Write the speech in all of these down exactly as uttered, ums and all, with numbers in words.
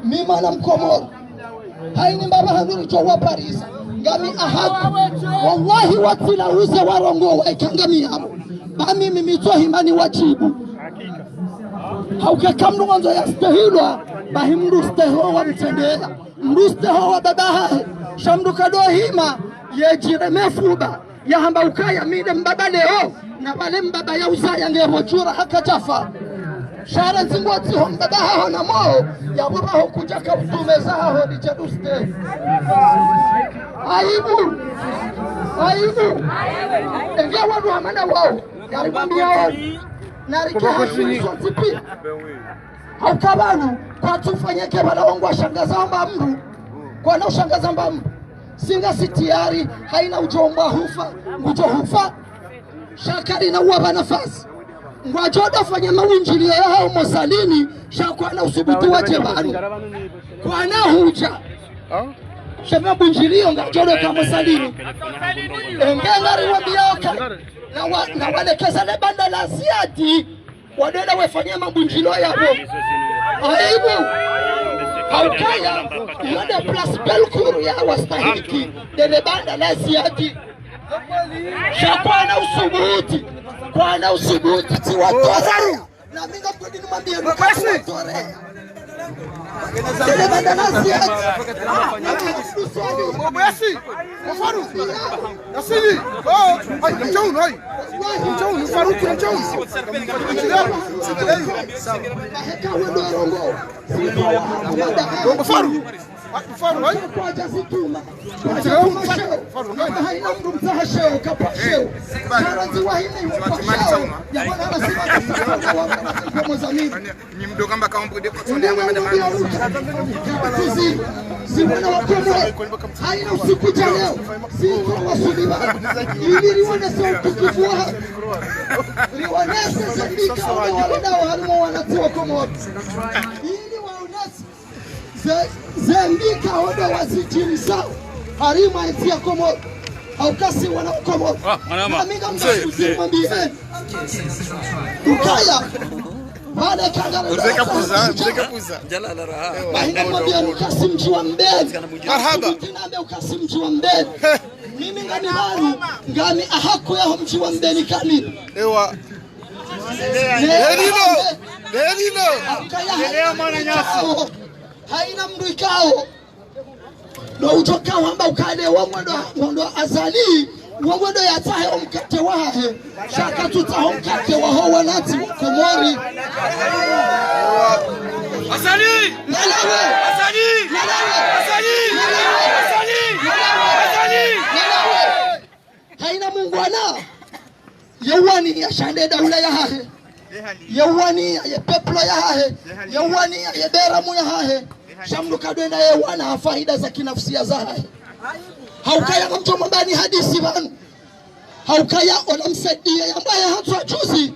Mi mwana Mkomori. Haini mbaba hangu ridjo waparisa. Ngami ahaku. Wallahi watsila uze warongowa eka ngami yapvo. Ba mimi mitso hima ni wadjibu. Hauka eka mndru ngwandzo yastehilwa, bahi mndru stehi wa mtrendela. Mndru stehi wa baba hahe. Sha mndru kado hima, yedjire mefuba. Yahamba ukaya mi nde mbaba leo, na pvale mbaba ya uzaya nge pvo djura haka djafa. Sha randzi ngotsi ho mbaba haho na moyo, yapvo pvaho kudjaka utume zahaho ni djeduste. Aibu. Aibu. Enge wanu hamana wao. Yarimwambia wao. Na rike haki iso tsipi. Hauka pvanu, kwatsu fanyeke pvala ongwa shangaza mba mndru. Kwana ushangaza mba mndru. Singasi tayari, haina udjo mba hufa, ngudjo hufa. Sha karina uwapva nafasi. Ngwadjo dofanya mawundjiliyo yahawo mwasalini, sha kwana usubutu wadje pvanu. Kwana hudja. Sha mawundjiliyo ngadjo doka mwasalini. Enge ngariwambiao ka, na wa-, na walekeza le banda la Ziadi. Wadenda wefanya mawundjiliyo yapvo. Aibu. Haukaya, iyo nde place Bellecour ya wastahiki, nde le banda la Ziadi. Sha kwana usubuti, kwana usubuti, tsi watore. Na mi ngamkwedi nimwambie, nukati watore. Nde le banda la Ziadi. Yasini. Oh, hai, namdjaunu, hai. Namdjaunu, Faruku, namdjaunu. Faruku. Faruku, hai. Namdjaunu. Ni mdoka mba kaombo de kwa tsone mwe madame. Zizi, zimwana wa Komori, haina usiku wa leo, ziko wasuliba. Ili rionese utukufu wa, rionese zembika wale wale dawa harimwa wanatsi wa Komori. Ili waonese ze-, zembika odo wazidjimisa harimwa entsi ya Komori. Haukasi wana wa Komori. Ah, mwanama. Na mi ngamdjo kuzimwambie. Ukaya. Mzee Kapuza, Mzee Kapuza. Bahi namwambia ukasi mdji wa Mbeni. Marahaba. Nambe ukasi mdji wa Mbeni. Mimi ngami haru, ngami ahaku yaho mdji wa Mbeni kamili. Ewa. Delilo. Delilo. Ukaya haina mndru ikao. Haina mndru ikao. Ndo udjoka wamba ukale wa mwendo, mwendo Azali, wa mwendo yatsahe omkate wahahe, sha katsutsaha omkate waho wanatsi wa Komori. Azali! Lalawe! Azali! Lalawe! Azali! Lalawe! Azali! Lalawe! Azali! Lalawe! Haina mungwana, yewani ya shande daula yahahe. Yewani ya ye peuple yahahe. Yewani ya ye beramu yahahe. Sha mndru kadwenda yewana ha faida za kinafsia zahahe. Haukaya ngamdjo mwambani hadisi pvanu. Haukaya ola Msaidie yamba yahatswa juzi.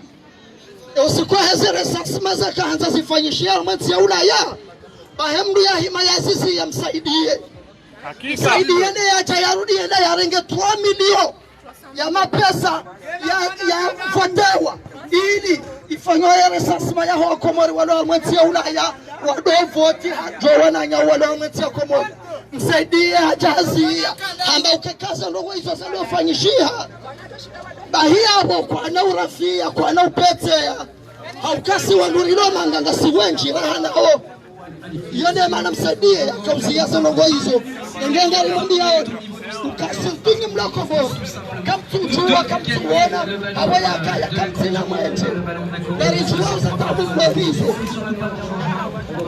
E usiku heze recensement zaka handza zifanyishiha mwe ntsi ya Ulaya. Bahi mndru yahima yazizi ya Msaidie. Hakika. Msaidie nde yadja yarudi yende yarenge trois millions ya mapesa ya, ya votewa ili ifanywe ye recensement yaho Wakomori walo harumwa entsi ya Ulaya, wado voti hadjo wananya walo harumwa entsi ya Komori. Msaidie hadja haziya, hamba ukekaza ndrongoo izo zalo fanyishiha. Bahi yapvo kwana urafia, kwana upveteya. Haukasi wandru rilo manga ngasi wendji raha nawo. Iyo nde mana Msaidie yakauziya ze ndrongoo izo. Enge ngarimwambiao ukasi mtungi mloko pvo. Kamtsudjuwa, kamtsuona, apvo yakaya kamtsina mwendje. Ngaridjuwa uza tabu mbovu izo.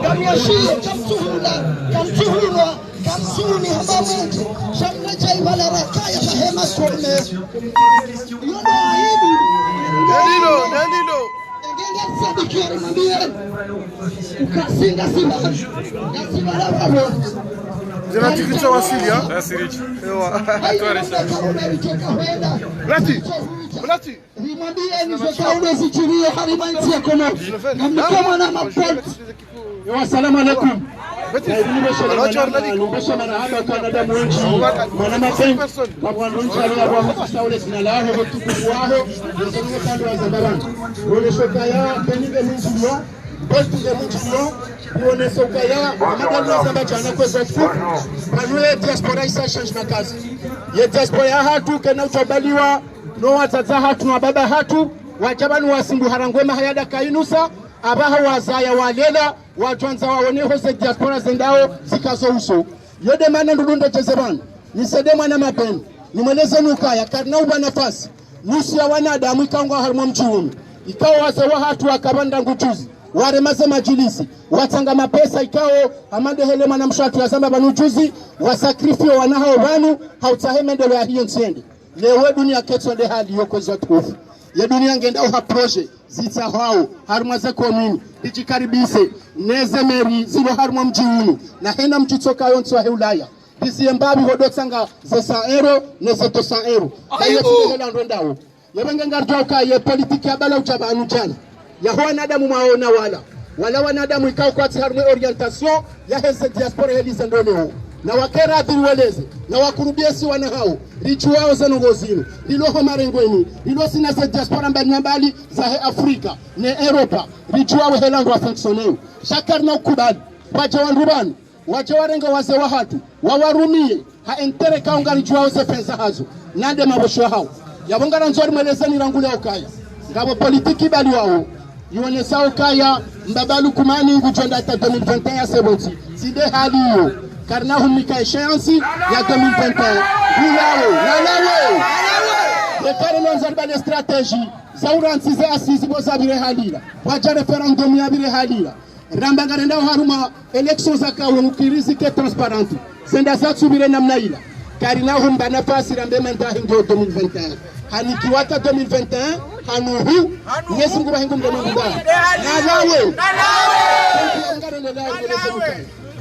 Ngamwashiyo, kamtsuhula, kamtsuhunwa, kamtsuni hamba mwendje. Sha mna djai pvala rakaya pvahema kome. Iyo ndo aibu. Dalilo, dalilo. Enge ngamsadiki yarimwambieni. Ukasi ngasi pvanu. Ngasi pvala pvapvo. Zina tikitso wasili, ha? Ewa. Haina mndru ikao ndo alitsoka hwenda. Blati. Blati. Rimwambieni zo kaulo zidjiriyo harimwa entsi ya Komori. Ngamnike mwana mapoti. Ewa, salamu alaikum. Nibeshe marahaba kwa wanadamu wendji, mwana mapenzi, kwa wandru wendji waliyo wa mkasa ule zina laho, utukufu waho, msongo kando wa zambarani. Wole shoka ya, peni be mzulwa, Postu nge mdjilio, uonese ukaya, amadalio zamba djana kwezi watukufu, pvanu ye diaspora isa change makazi. Ye diaspora yahatru kayina utsubaliwa, no wadzadze wahatru, no wababa wahatru, wadja pvanu wasimbu harangwe mahayada kayinusa, apvaha wazaya walela, wadjwandza waone ho ze diaspora zendao, zikazo uso. Yo nde mana ndrudru ndedjeze pvanu, nisaidie mwana mapveni, nimwelezeni ukaya, karina upva nafasi, nusu ya wanadamu ikao ngwao harimwa mdji unu, ikao wazee wahatru wakapvanda ngu juzi, warema ze madjilisi, watsanga mapesa ikao, hama nde hele mwanamshe wahatru yazamba pvanu juzi, wasakrifie wana hao pvanu, ha utsaha ye maendeleo yahe ntsi yende. Leo ye dunia ketso nde hali yo kwezi watukufu. Ye dunia ngenda uha projet, zitsahwao, harimwa ze commune, ridjikaribise, ne ze mairie, zilo harimwa mdji unu, na hena mdji tsoka yontsi wahe Ulaya. Riziye mbapvi hodo tsanga ze cent euros, ne ze deux cents euros. Ayo. Kayo tsi hela ndrwendao. Yepvenge ngaridjuao ukaya ye politiki ya bala udja pvanu djana. Yaho wanadamu mwaona wala. Wala wanadamu ikao kwatsi harimwa orientation, yahe ze diaspora heli zendo leo. Na wakera adhiri weleze, na wakurubie si wana hao, ridjuwao ze ndrongoo zinu, rilo ho marengweni, rilo sina ze diaspora mbali na mbali, zahe Afrika, ne Europa, ridjuwao hela ngwa fonctionner. Sha karina ukubali, wadje wandru pvanu, wadje warenge wazee wahatru, wawarumie, ha intérêt ikao ngaridjuwao ze fedha hazo, na nde mabosho hao. Yapvo ngarandzo rimwelezeni rangu leo ukaya, ngapvo politiki ibaliwao, ionesao ukaya, mbaba Lukumani ngudjo enda hata deux mille vingt et un ya sepvontsi, tsi nde hali iyo. Karina humnika échéance ya deux mille vingt et un. Ulawe, nalawe. Ye kari no ndzari pvale stratégie, za urantsi ze assises pvo zapvire halila. Pvwadja référendum yapvire halila. Ramba ngarendao harumwa élections zakawo ngu kirisike transparentes. Zenda zatsupvire namna ila. Karina humba nafasi rambe mandat yahe ndo deux mille vingt et un. Hanikiwa hata deux mille vingt et un, hanuhu, Mwenyezi Mungu pvahe ngu mdrema mbuda. Nalawe. Ngarendao, ngarendao.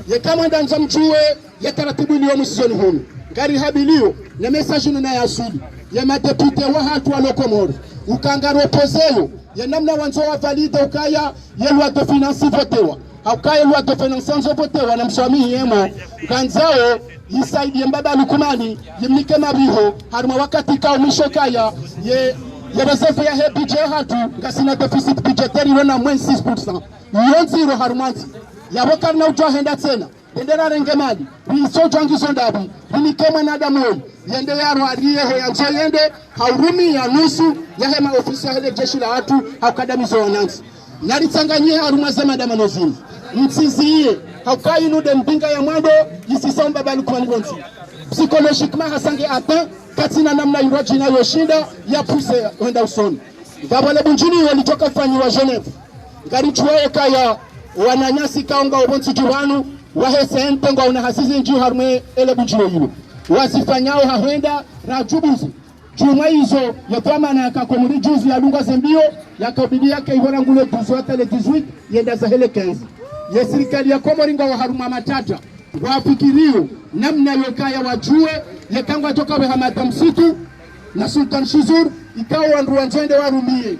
Yeka mwandzao mdjuwe, ye taratibu iliyo mwisoni hunu. Ngarihabiliyo, ne message inu nayaswili. Ye madéputé wahatru walo Komori. Uka ngaro opposeyo, ye namna wandzo wavalide ukaya, ye loi de finances ivotewa. Ha ukaya ye loi de finances yandzo votewa na mswamihi yemo. Ngandzao, yisaidie mbaba Lukumani, yimnike mapviho, harimwa wakati ikao mwisho ukaya, ye, ye réserve yahe budget yahatru, ngasina déficit budgétaire ilo na moins six pour cent. Iyo ndziro harimwa ntsi. Yapvo karina udjuwa hwenda tsena. Yende rarenge mali, riso djwangizo ndapvi, rinike mwanadamu oyi, yende yarwariye ho yandzo yende, ha urumia nusu yahe maofisi yahe le jeshi lahatru, ha ukadamizo wanantsi. Naritsanganyihe harumwa ze madamano zinu. Mtsiziye, ha ukaya inu nde mbinga ya mwando, yisisa mbaba Lukumani pvontsi. Psychologiquement hasange atteint, katsina namna indru djina yoshinda, ya pousser, hwenda usoni. Ngapvo le bundjiliyo lidjoka fanyiwa Genève. Ngaridjuwao ukaya wananyasi ikao ngwao pvontsi djuu pvanu, wahe C N T ngwaona hazi zindji harumwa ele bundjiliyo lilo. Wazifanyao ha hwenda radjubuzi. Djumwa izo, ye dhwamana yaka Komori juzi yadungwa ze mbio, yaka ubidi yake ihora ngu le douze hata le dix-huit, yenda zahe le quinze. Ye sirikali ya Komori ngwao harumwa matata. Wafikiriyo, namna yokaya wadjuwe, yeka ngwadjoka pveha Madame Situ, na Sultan Shizur, ikao wandru wandzo wende warumie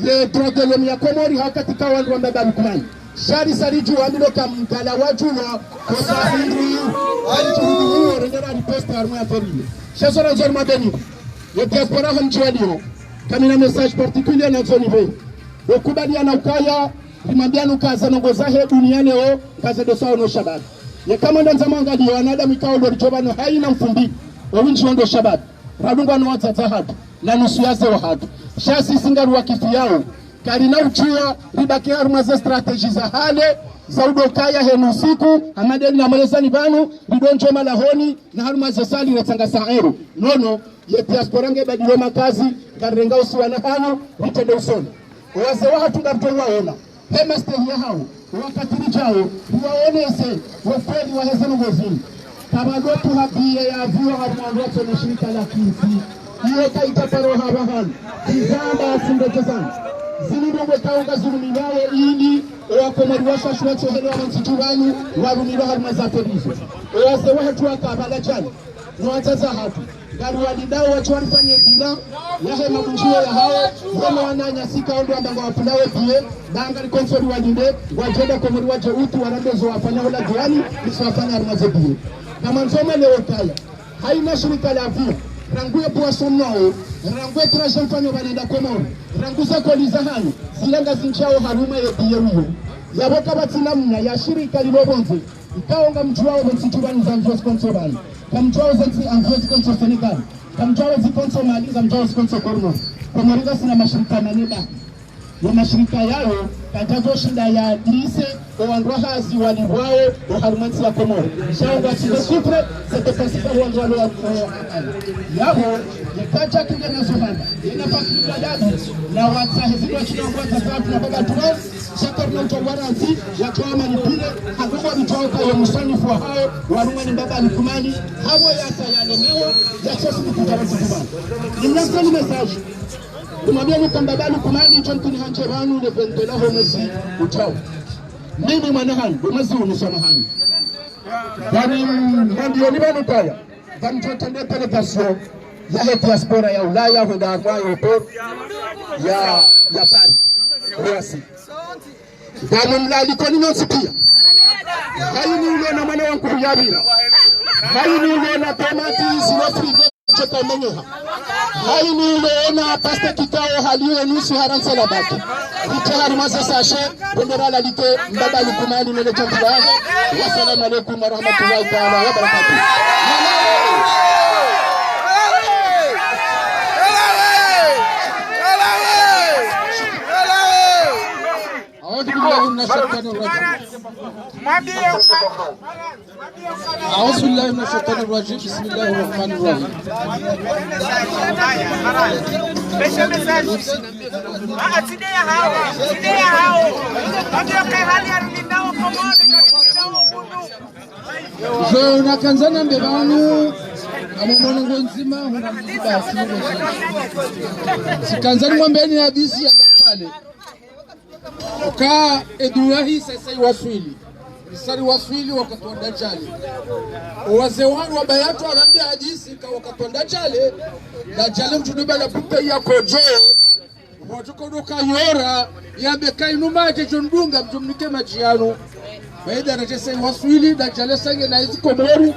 ye droit de l'homme ya Komori, ha wakati ikao wandru wa mbaba Lukumani. Sha risa ridjuwa mbilo kamkala wadjulwa, kosa hindri, aridjuhudihio, rendera riposte harumwa ya ferine. Sha zo randzo rimwambeni, ye diaspora ho mdji wa Lyon, kamina message particulier nandzo nipve. Ukubaliana ukaya, rimwambiana ukaya ze ndrongoo zahe dunia leo, ngaze ndo sawa no shababi. Yeka mwandzao mwangaliye wanadamu ikao ndo ridjo pvanu hayina mfumbili, owindji wao ndo shababi. Radungwa no wadzadze wahatru, na nusu ya wazee wahatru. Sha sisi ngari wakifiyao, karina udjuwa, ribaki harumwa ze stratégie za hale, za udo kaya henu usiku, hama nde namwelezani pvanu, rido ndjo malahoni, na harumwa ze salle ritsanga cent euros. Nono, ye diaspora nge badilo makazi, ngarirenga usiwana hanu, ritrende usoni. Owazee wahatru ngarudjo waona. He mastehi yahao, wakati ridjao, riwaonese, wo ukweli wahe ze ndrongoo zinu. Kapvadjo tuha billet ya avion ha mwando watsone shirika la kintsi. Iyo kayitsa paro hapvahanu. Tsi zamba sindedjezana. Zinu ndrongoo ikao ngazirumilwao ili, owakomori washashi watsohelewa pvontsi djuu pvanu, warumilwa harumwa ze affaire izo. Owazee wahatru waka pvala djana. No wadzadze wahatru, ngariwalindao wadje warifanye bilan yahe mabundjiliyo yahao, wona wananyasi ikao ndo wamba ngwawapvulawo billet, ba ngarikondzo riwalinde, wadje nda Komori wadje utsi, warambe zo wafanya hula diwani, izo wafanya harumwa ze billet. Kamwandzo mwelewe ukaya, hayina shirika la avion, rangu ye boisson mnwao, rangu ye trajet mfanyao pvanu nda Komori, rangu ze colis za hanyu, zila ngazindjiao harumwa ye billet wiyo. Yapvo kapvatsi namna ya shirika lilo pvondze, ikao ngamdjuwao pvo ntsi Tubani za mdjuwa sponsor Bani, ngamdjuwao ze ntsi amdjuwa sponsor Senegal, ngamdjuwao zi sponsor Mali, ngamdjuwao sponsor Komori. Komori ngasina mashirika mane bahi. Yo mashirika yayo, kayadjoshinda yadise, o wandru wa hazi walipvwao, o harumwa ntsi ya Komori. Sha ngwatsi découvrir, c'est parce que o wandru walo wa, wa, wa, yapvo, yikadja kinga na zo handa, yena pakilika dabi, na watsahe zindru washina ngwatsa zatu na baba tuwa, sha karina utsaha waransi, yatsaha manipule, hakuwa nitsaha ka yo musanifu wahawo, warumwa ni mbaba Lukumani, hapvo yasa yalemewa, yatsosi nikuta wa Tubani. Nimnaseni message. Kumwambia ni kamba bali kumani, tso nkuni hantse pvanu le vingt-deux la ho mwezi utsao. Mimi mwana hanyu, ndo mwezi unu soma hanyu. Yaani, mwambieni pvanu kaya, pvanu tso tende délégation yahe diaspora ya Ulaya, hwenda harumwa aéroport ya, ya Paris, Roissy. Pvanu mlalikoni nyontsi pia. Hayini uliona mwana wangu huyapvira. Hayini uliona tomati zilo frigo. Tsoka menyeha. Hayini uliona pastèque ikao haliyo nusu ha rantsa la baki. Rite harumwa ze sachet, pvendera lalike, mbaba Lukumani nele djambi lahe. Wassalamu alaikum warahmatullahi taala wabarakatuh. أعوذ بالله من الشيطان الرجيم. أعوذ بالله من الشيطان الرجيم. بسم الله الرحمن الرحيم. Zo nakandza nambe pvanu, amwe mwana ngo ndzima, huna mziba, singo ndzima. Tsikandza nimwambeni hadisi ya Dajjal. Ka edua hisa isa iwaswili. Isa iwaswili wakati wa Dajjal. Owazee wanu wa bayatu warambi hadisi ka wakati wa Dajjal, Dajjal mtsudu bala pupe ya kodjo. Watsuko doka yora, yambe ka inu madji djondunga mdjomnike madji yanu. Baida na isa iwaswili, Dajjal sange na izi Komori.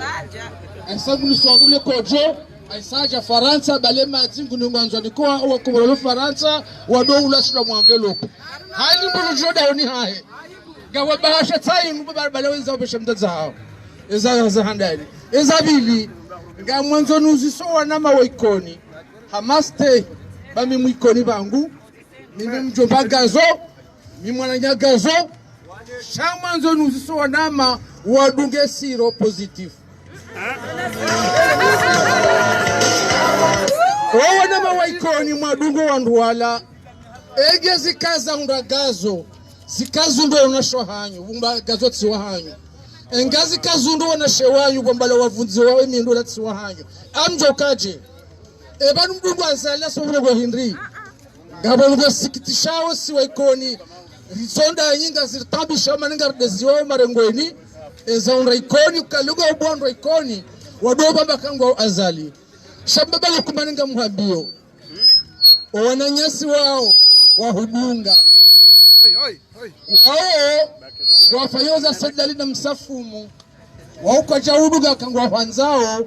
Esa nguni swadu le kodjo. Isa hadja Farantsa, bale madji nguni ngwandzo nikowa, wa Komori lo Farantsa, wado ula sula mu enveloppe. Hayini mbulu djo daoni hahe. Ngawa bahasha tsayi ngu baba bale wenza wapveshe mtadza hawo. Eza za handani. Eza pvili. Ngamwandzo nuziso wanama wa Ikoni. Hamaste, ba mi mwikoni pvangu. Mi mdjomba Gazo. Mi mwananya Gazo. Sha ngamwandzo nuziso wanama wadunge siro positif. Owanama wa Ikoni mwadungo wandru wala. Ege zika zahundra Gazo, zika zundro wanashe wahanyu, bumba Gazo tsi wahanyu. Enga zika zundro wanashe wanyu, bumba la wavundzi wawe mindru la tsi wahanyu. Amdjo kadje. Eba numdungu Azali so vule kwa hindri. Ngapvo lugha sikitishawo si wa Ikoni. Ritsonda nyinga ziritabisha mana ngaridezi wawo marengweni. Eza hundra Ikoni, ukaluga ubondro Ikoni. Wado bamba kangwa Azali. Sha mbaba Lukumani ngamhambio. Owananyasi wawo, wahudunga. Wawo, wafayoza sedali na msafumu. Wawo kwadja hudunga kangwa hwandzao,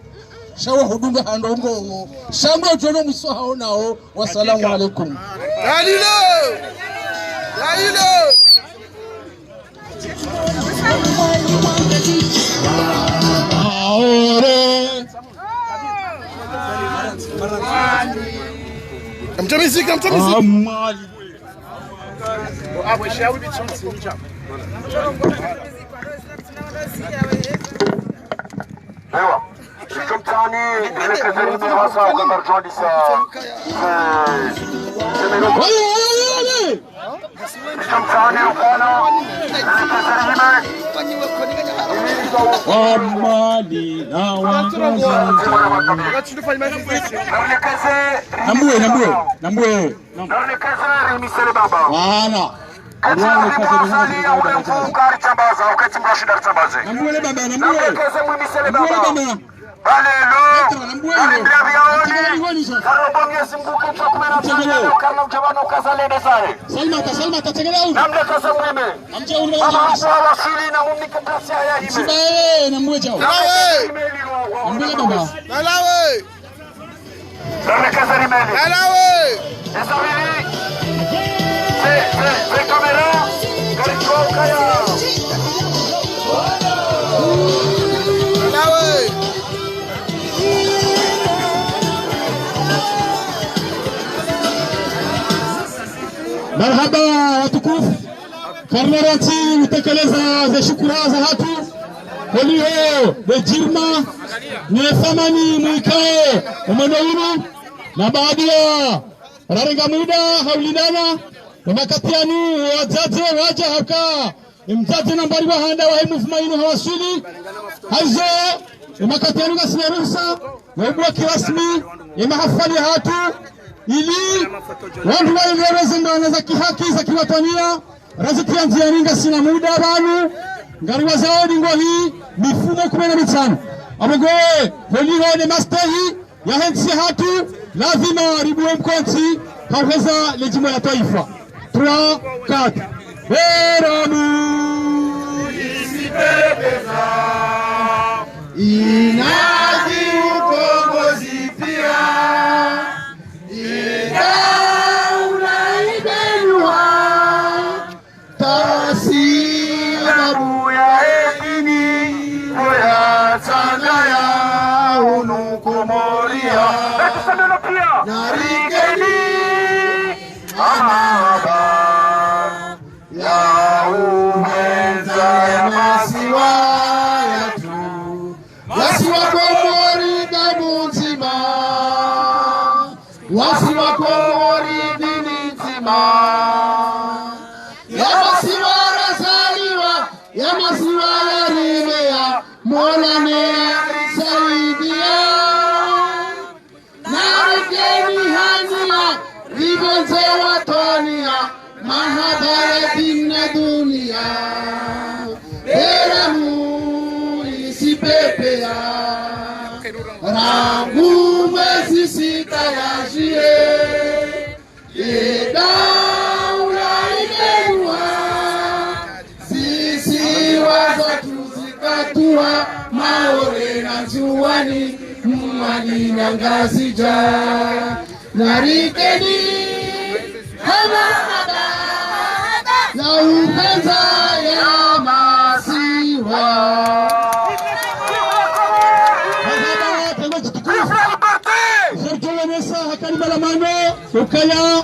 sha wahudunga ha ndrongoo. Sha ngodjono mwiso hawo nawo, wassalamu alaikum. Dalilo! Dalilo! Ahora. Kamtamizi, kamtamizi. Amali. Ewa. Icho mtani, nelekezeni mimi hasa ukandar jondisa. Semero. Icho mtani ukana, nelekezeni mimi. Amali na wangaza. Nambuwe, nambuwe, nambuwe. Namlekeze rimisele baba. Ana. Eti Azali ya ule mfumu kari tsambaza, uketi mrashida tsambaze. Nambuwe baba, nambuwe. Namlekeze mwimisele baba. Nambuwe baba. Balelo. Nambuwe. Nari mbiya biyaoni. Nambuwe. Karobo Mwenyezi Mungu ketswa kume na tsambaza, ukarna mjabano kaza lende zare. Salima, Salima, tategele au. Namlekeze mwime. Namje ule. Baba hapo hawasili na mumnike tasi ya hime. Sibaye, nambuwe jao. Namlekeze mwime liwa. Nambuwe baba. Nalawe. Namlekeze mwime. Nalawe. Eza pvili. Ze, ze, ze kamera. Marahaba watukufu. Karina rantsi utekeleza ze shukura zahatru, holiho nde djirma ne thamani mwikao omwendo unu, na baada ya rarenga muda ha ulindana, emakati yanu wadzadze wadja haka, emdzadze nambari wa handa wahe mouvement inu hawaswili. Hayizo, emakati yanu ngasina ruhusa ya ubua kirasmi emahafali yahatru, ili wandru waelewe ze ndrongoo za kihaki za kiwatwaniya. Razitriya ndziani ngasina muda pvanu, ngariwazao ndingo hii mifumo kume na mitsanu. Apvo ngowe, holiho ne mastehi yahe ntsi yahatru, lazima ribue mkontsi ha uheza le djimbo la twaifa. Trois, quatre. Beramu. Inadi ukombozi pia. Ida ulaibelwa. Tasi abu ya edini, oya tsangaya unu Komoria. Narikeni amaba ya uhenza ya masiwa yatru. Wasi wa Komori damu ndzima. Wasi wa Komori dini ndzima. Ya masiwa razaliwa, ya masiwa yarimea, Mola ne arisaidia. Narikeni haniya, ripvendze watwaniya, mahaba ya dini na duniya. Beramu isipepea. Rangu mwezi sita ya juillet, ye daula ibenua. Zisiwa zatru zikatuwa, Maore na Ndzuwani, Mwali na Ngazidja. Narikeni hamada ya uhenza ya masiwa. Marahaba, tena tukufu. Sergio Vanessa, ha kalima la mano, ukaya,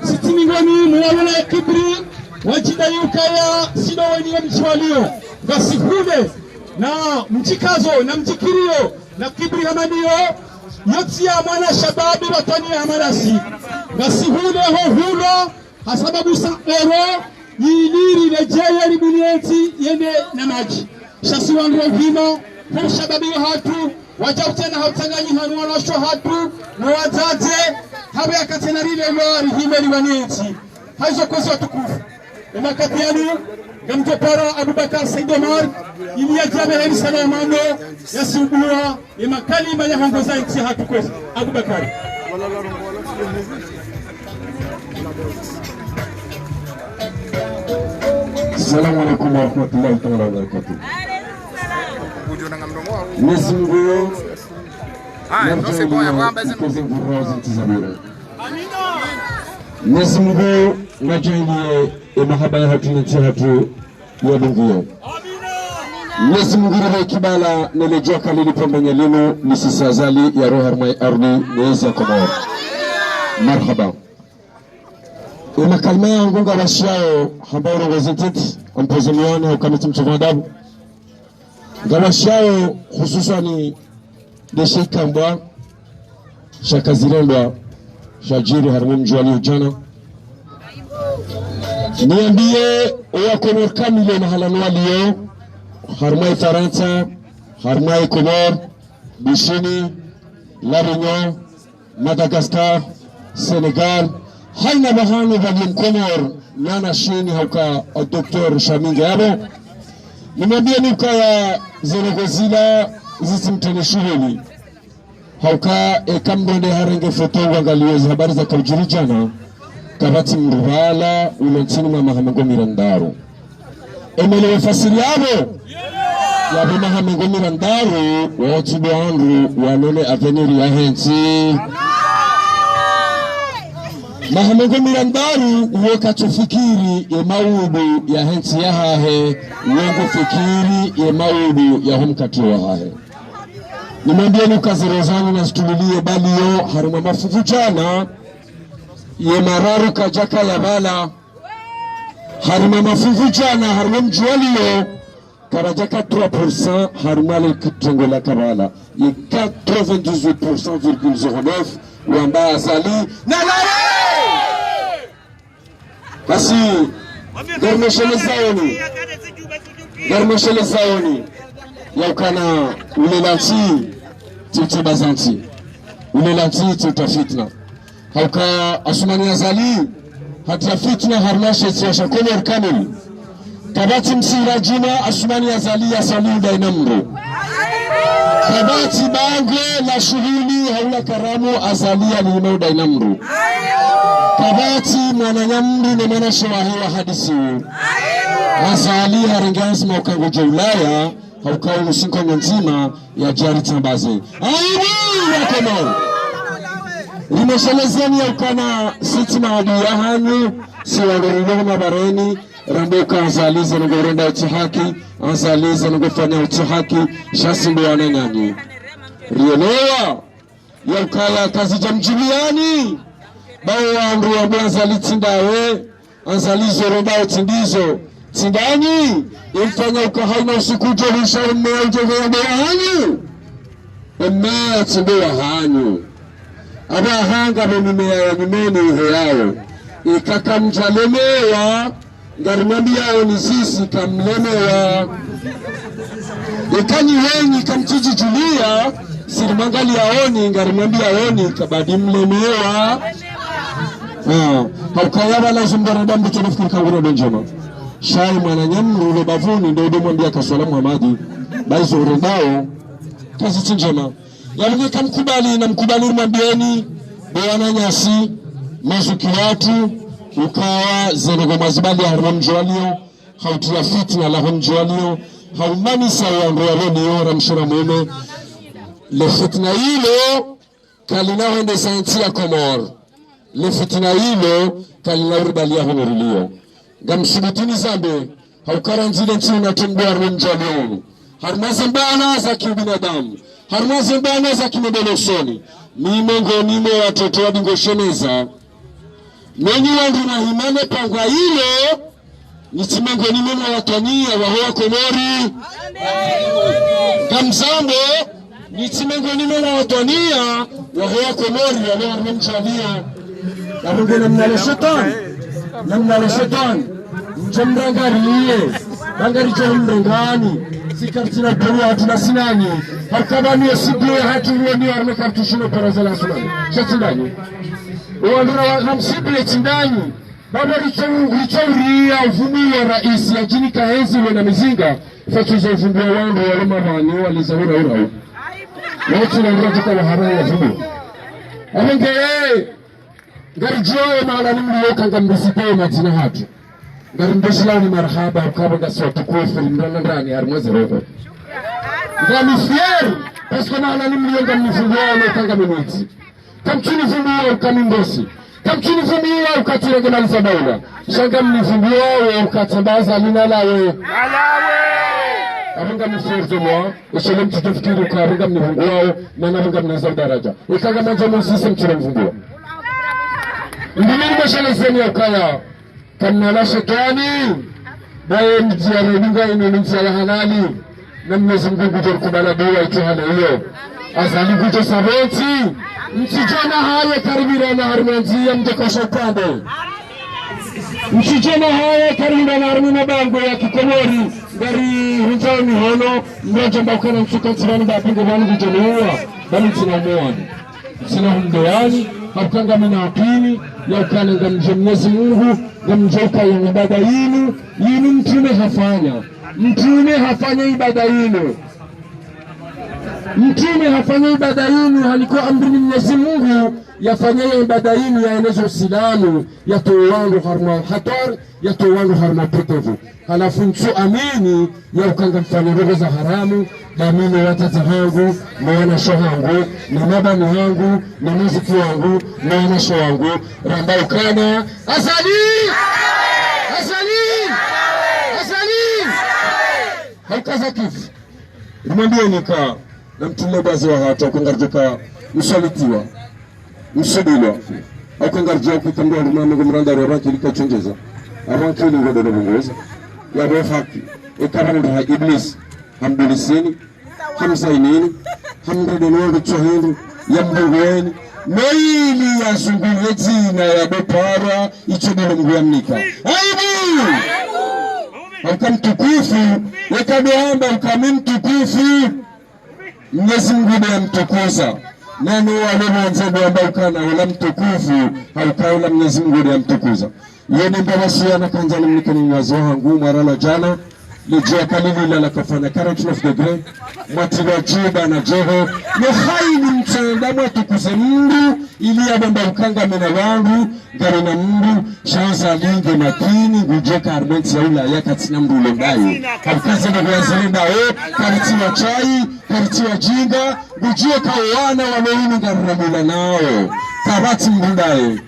sisi mingoni mwa wala ya kibri, wadjidai ukaya, sisi ndo wenyi wa mdji wa Lyon. Ngasi hule, na mdjikazo, na mdjikiriyo, na kibri hama ndiyo, yontsi ya mwana shababi watwaniya hama nasi. Ngasi hule ho hulo, ha sababu sa ero, yiliri ledjeye libuni entsi yende na madji. Sha si wandru wa uhima, ho shababi wahatru, wadja utsena ha utsanganyi hanu wanawashe wahatru, no wadzadze, habe yakatsena rile lwa rihime liwani entsi. Hayizo kwezi watukufu. Emakati yanu, ngamdjo para Abubakar Said Omar, ili yadje yabehe risala ya mano, yasiubua, emakalima ya hongoza entsi yahatru kwezi. Abubakar. Assalamu alaikum warahmatullahi taala wabarakatuh. Mwenyezi Mungu, ah, non, c'est bon, il y a pas besoin. Mwenyezi Mungu, Mwenyezi Mungu, nadjaanliye emahaba yahatru ne ntsi yahatru yalungiye. Mwenyezi Mungu, ribe kibala ne ledjuwa kali lipvo mbenye linu, lisisa zali ya roha harumwa ardhi ne ezi ya Komori. Marahaba. Emakalima yangu ngawashiyao hamba urongozi ntiti, ampoze miwani, hauka mi tsi mtsovu adabu. Ngawashiyao hususwani nde she ikambwa, shaka zirendwa, shadjiri harumwa mdji wa Lyon djana. Niyambiye owakomori kamili mahala no waliyo, harumwa Ifarantsa, harumwa Ikomori, Bishini, La Réunion, Madagascar, Sénégal, hayina pvahanu pvaliyo mkomori, nana shini hauka o docteur Shaminge yapvo. Nimwambiyeni ukaya ze ndrongoo zila zitsi mtrende shuhuli. Hauka eka mndru nde harenge foto ngwangaliyo ze habari zaka udjiri djana, kapvatsi mndru pvala ulo ntsini mwa maha mengo mirandaru. Emwelewe fasiri yapvo, yapvo maha mengo mirandaru, wotsi ndo wandru walole avenir yahe ntsi. Maha mengo miraru, uwo katsufikiri ye maudu yahe ntsi yahahe, uwo ngufikiri ye maudu yaho mkati wahahe. Nimwambieni uka ze roho zanyu nazitulilie, bali yo harimwa mafuvu djana, ye mararu kadjaka ya pvala, harimwa mafuvu djana, harimwa mdji wa Lyon, kapvadjaka trois pour cent harimwa le kitengo la kabala. Ye quatre-vingt-dix-huit pour cent virgule zéro neuf wamba Azali nalawe. Basi, ngarimweshelezaoni, ngarimweshelezaoni, ya ukana ulela ntsi, tsi utsi baza ntsi. Ulela ntsi, tsi uta fitna. Hauka Assoumani Azali, hatia fitna harimwa she isiwa sha Komori kamili. Kapvatsi msihira djina Assoumani Azali yasali udayi na mdru. Kapvatsi bangwe la shuhuli hau la karamu Azali yalihima udayi na mdru. Kapvatsi mwananya mdru ne mwanashe wahe wahadisi. Azali harenge anzima uka ngudjo ulaya, hauka unu sinko ndzima ya djari tsambaze. Aibu ya Komori. Rimweshelezeni ya ukana si tsi maadui yahanyu, si wandru rilo mabareni, rambe uka Azali ze nungo renda utsi haki, Azali ze nungo fanya utsi haki, sha si ndo wananyanyu. Rielewa, ya ukaya kazidja mdjiliani, bawo wandru wambe Azali tsi ndawe, Azali zo renda utsi ndizo, tsi ndanyi, imfanya uka haina usiku djo lisha umeya udjo veya mbeya hanyu. Umeya tsi mbeya hanyu. Aba hanga be mimeya ya nyumeni ihe yawo. Ika kamdjalemewa, ngarimwambiyaoni sisi kamlemewa. Ika nyi wenyi kamtsudjidjuliya, si rimwangaliyaoni, ngarimwambiyaoni, kabadi mlemewa. Ah, hauka ya pvala zo mdru renda mdru tsono fikiri ka ngurendo ndjema. Sha ye mwananya mdru ulo bavuni, ndo udo mwambiya ka swala Muhamadi, ba izo urendao, kazitsi ndjema. Yamwe kamkubali, namkubali rimwambieni, bo wananyasi, mazuki watru, ukawa ze nungo mwazibali harimwa mdji wa Lyon, hautiya fitna laho mdji wa Lyon, haumanisa wandru wa Lyon ramshira mume. Le fitna ilo, kalina hwendesa ntsi ya Komori. Le fitna ilo, kalina uribaliya hunu riliyo. Ngamsubutini zambe, hauka randzi le ntsi unu tsi mdru harimwa mdji wa Lyon. Harimwa ze mbana za kiubinadamu. Harimwa ze mbana za kimebelosoni. Ni mengoni mwa watoto wa dingo shemeza. Nenyi wandru nahimane pangwa ilo, nitsi mengoni mwa watwaniya waho wa Komori. Ngamzambo, nitsi mengoni mwa watwaniya waho wa Komori, walo harimwa mdji wa Lyon. Yapvo nge namna le shetwani, namna le shetwani. Mdje mrangariye, rangaridjo mrengani. Si karitsina uporo hatru na sinanyi. Hauka ba niye sibu ya hatru uwo ni harimwa kartsi shino para za la sunani. Sha tsi ndanyi. Uwandru na wa, na msibu le tsi ndanyi. Baba richo, richo uriya uvumu wa raisi ya djini kahenzi wena mizinga, fatsu za uvumu wa wandru walo mavani waliza ura ura. Watsu na ura tuka wa hara ya vumu. Apvo nge, ngaridjuwa mahala ni mliyo ka ngamrisite madzina hatru. Ngarimboshilani marahaba, ukapvo ngasi watukufu, rimrana ndani, harimwa ze roho. Ngami fier, parce que mahala ni mliyo ngamnifunguwa, no ka ngamimwiti. Kamtsunifunguwa uka mi mbosi. Kamtsunifunguwa uka tsirenge mali za daula. Sha ngamnifunguwa uka tsamba Azali nalawe. Apvo ngami fier de moi. Eshele mtsudjofikiri uka apvo ngamnifunguwao, mana apvo ngamneza udaraja. Ika ngamandza monsise mtsudjomfunguwa. Ndimi nimweshelezeni ya ukaya. Kamna la shetwani, baye mdzia redunga inu ni mdzia ya halali, na Mwenyezi Mungu ngudjo rikubala dua itsi hana iyo. Azali ngudjo saboti, mtsidjona haye karibirana harimwa ndzia mdjokosha upande. Mtsidjona haye karibirana harimwa mabangwe ya kikomori, ngari hundzao mihono, mdrodjo mba ukana mtsuka ntsirani ba pingo bani ngudjo niuwa, bani ntsina umuwani. Ntsina humdewani, hauka ngamina apini, ya ukana ngamdjo Mwenyezi Mungu, ngamdjo ukaya ibada yinu, yinu mtrume hafanya. Mtrume hafanya ibada yinu. Mtrume hafanya ibada yinu, halikwa amri ni Mwenyezi Mungu, yafanya ye ibada yinu, yaeneza Usilamu, yatowa wandru harumwa hatwari, yatowa wandru harumwa upotevu. Halafu ntsu amini ya uka ngamfanya ndrongo za haramu, dami no wazaza hangu, no wanashe hangu, no mabani hangu, no muziki wangu, no wanashe wangu, ramba ukana, Azali! Azali! Azali! Hauka za kifu. Rimwambiyeni ka, na mtrume bazi wa hata, uka ngaridjo ka mswalitiwa, msubilwa. Uka ngaridjo ka mdru wa rimwame ngo mranda wa ranki lika chonjeza. Aranki ili ngo dole bungoza. Ya bo haki. Eka mdru ha Iblis. Hambulisini. Hamzainini. Hamdredeni wandru tsohindru. Yambungueni. Meili ya zungulwe dzina ya bo para. Itso dole Mngu ya mnika. Aibu! Uka mtukufu, yeka ndo amba uka mi mtukufu, Mwenyezi Mungu nde yamtukuza. Nani wale wandze ndo amba ukana ula mtukufu, hauka ula Mwenyezi Mungu nde yamtukuza. Yene mbaba siya na kandza nimnike ni nyazo hangu, mwara la jana, le jua kalili la la kafanya quarante-neuf degrés, mwatsi wa jiba na djeho, ne haini mtsenda mwatukuze mndru, ili ya bamba ukanga mena wangu, ngari na mndru, shanza linge makini, ngudjo ka harumwa entsi ya Ulaya katsina mndru ulo ndayo. Kabukaze ndo kuwazile ndayo, karitiwa chai, karitiwa jinga, ngudjo ka wana walo inu ngari ramula nao. Kapvatsi mndru ndaye.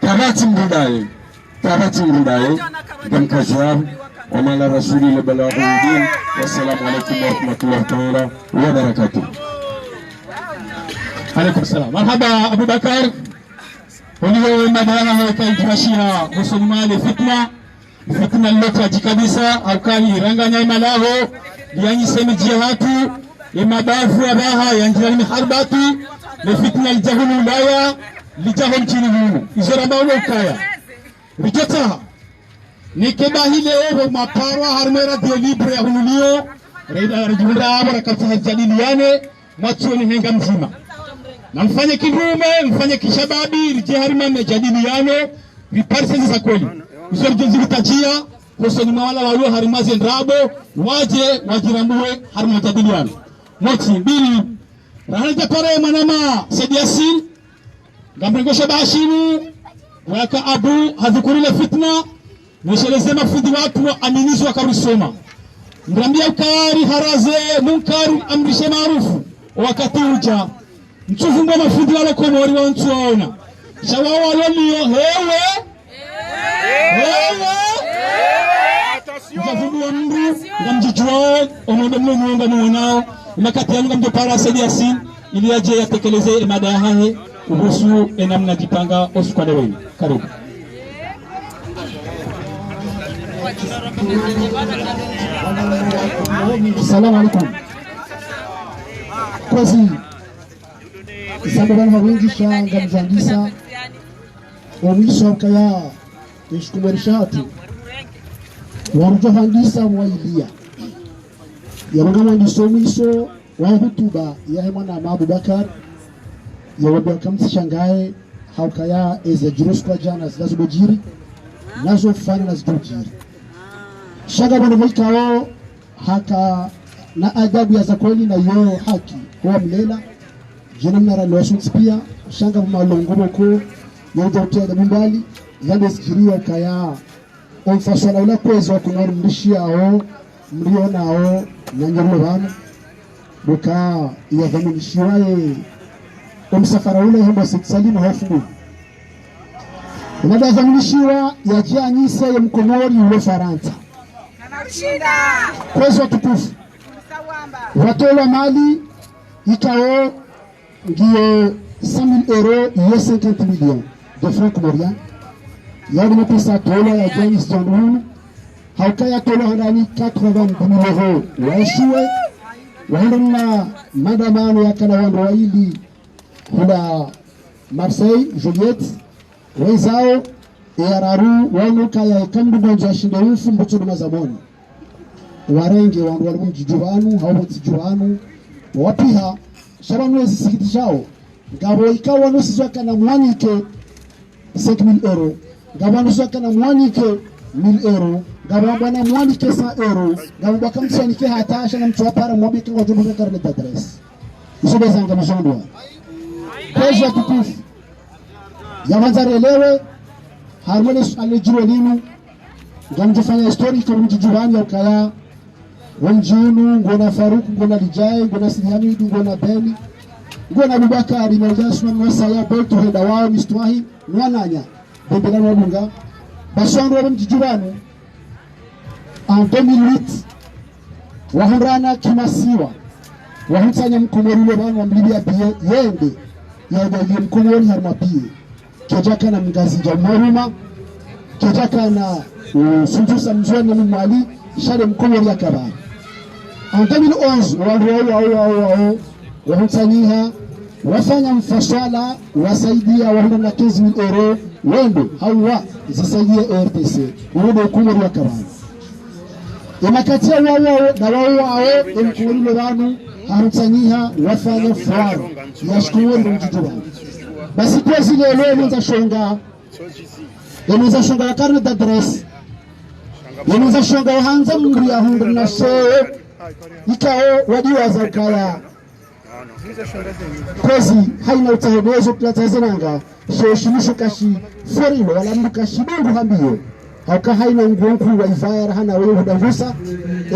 Kapvatsi mndru ndaye. Kapvatsi mndru ndaye. Ngamkazi yabo. Wa ala rasuli le bala wa hudin. Wassalamu alaikum warahmatullahi taala wabarakatuh. Alaikum salam. Marhaba, Abubakar. Oliho we madara ho kaidjibashiha, hosoni mwa le fitna. Fitna lilo tadji kabisa, hauka li ranganya emalaho, lianyise midji yahatru, emabavu ya baha, yandjira ni miharibati, le fitna lidja hunu Ulaya, lidja ho mdjini hunu. Izo ramba ulo ukaya. Ritotsaha. Neke bahi leo ho maparwa harumwa Radio Libre ya hunu Lyon, reda ridjihundra abo rakatsaha rijadiliane, mwatsioni henga mdzima. Na mfanye kindrume, mfanye kishababi, ridje harumwa majadiliano, riparise ze za kweli. Izo ridjo ziritajiya, hosoni mwa wala walo harumwa ze ndrabo, wadje, wadjirambue harumwa majadiliano. Motsi, mbili, rahana japare mwanama Said Yasin, ngamrengosha bahashinu, waka Abu, hadhukuri le fitna, nesheleze mafundi watru wa aminiswa karisoma. Mrambiya ukari haraze, munkari amrishe maarufu, wakati udja. Ntsuvu mbo mafundi walo Komori wa ntsu waona. Sha wao walo Lyon, hewe, hewe, mtsavu mbo wa mndru, ngamdjidjuwao, omwendo mlo nyonga muonao, imakati yanu ngamdjo para Said Yasin, ili yadje yatekeleze emada yahahe, uhusu enamna djipanga osuku wa leo. Karibu. Salamu alaikum. Kwezi, zambo bana mawingi sha ngamzandisa. Omwiso ukaya, eshikumweri shahatru. Warudjo handisa mwailiya. Yaronga mwandiso omwiso, wa hutuba yahe mwanama Abubakar, yawambia kamtsishangaye, haukaya eze djiri siku wa jana zilazo djiri, nazo fana na zidjo djiri. Sha nga bwana mwaikao, haka na adabu ya za kweli na yo haki, kwa mlela, djina mnara lo suntsi pia, sha nga malongo moko, yo udjo utia adabu mbali, yande zidjiri yaukaya, omfaswala ula kwezi wa kunwa mrishiyawo, mrionao, na nyi mlo pvanu. Buka yadhaminishiwa ye, omsafara ule hamba Said Salim haufungu. Ina yadhaminishiwa yadje anyise ye Mkomori ulo Farantsa. Kwezi watukufu. Watolwa mali, ikao ngiyo cent mille euros, ye cinquante millions de francs comoriens. Yaani mapesa yatolwa yadje anyiswa hunu. Haukaya yatolwa handani quatre-vingt-dix mille euros. Waeshuwe. Wahenda na maandamano yakana wandru waili. Hula Marseille, Juliette. Waizao, e yararu, wanu kaya eka mndru ngwandzo ashinde ufu, mbutso duma za moni. Warenge wandru wali mdjidju pvanu, hau mdjidju pvanu, wapiha, sha pvanu ezisikitishao. Ngapvo ikao wanu sizwa kana mwanike cinq mille euros. Ngapvo wanu sizwa kana mwanike mille euros, ngapvo wambwa namwanike cent euros, ngapvo wambwa kamtsuwanike hata, sha namtsuwapara mwambe ka ngwadjo mnika carnet d'adresse. Izo ndo zanga mizondwa. Kwezi watukufu. Ya hwandza relewe, harumwa le suala djiro linu, ngamdjofanya historique, mdjidjuvani ya ukaya, wo mdji unu, ngona Faruku, ngona Lidjaye, ngona Sidi Hamidu, ngona Beni, ngona Bubakari, na Ujasu, na Mwasa, ya Boltu, henda wao, Mistwahi, nwananya, Bembela, nwadunga. Basi wandru wa mdjidjuvani, en deux mille huit, wahundrana kimasiwa, wahutsanya Mkomori ulo pvanu, wamlipviya billet yende, ya udaye Mkomori harumwa billet. Kedjakana Mngazidja Mwaruma, kedjakana, uh, Sunzusa Mndzuani Mwali, sha le Mkomori yakapvanu. En deux mille onze, wandru wao, wao, wao, wao, wahutsanyiha, wafanya mfaswala, wasaidia, wahundra na quinze mille euros, wendo, hawa, zisaidia O R T C, wendo Mkomori yakapvanu. Emakati ya wao wao, na wao wao, e Mkomori ulo pvanu, hahutsanyiha, wafanya foire ya shikomori ndo mdjidjuvani. Basi kwezi leo, leo, mwenza shonga, e mwenza shonga wa carnet d'adresse, e mwenza shonga wa handza mndru ya hundra na sheo, ikao wadiwaza ukaya. Kwezi, haina utsaha bezo, kila tsaha zenanga, sheo shinu sho kashi forilo, wala mndru kashi dungu hambiyo. Hauka haina nguo nkuu wa ivaya rahana wewe hudangusa,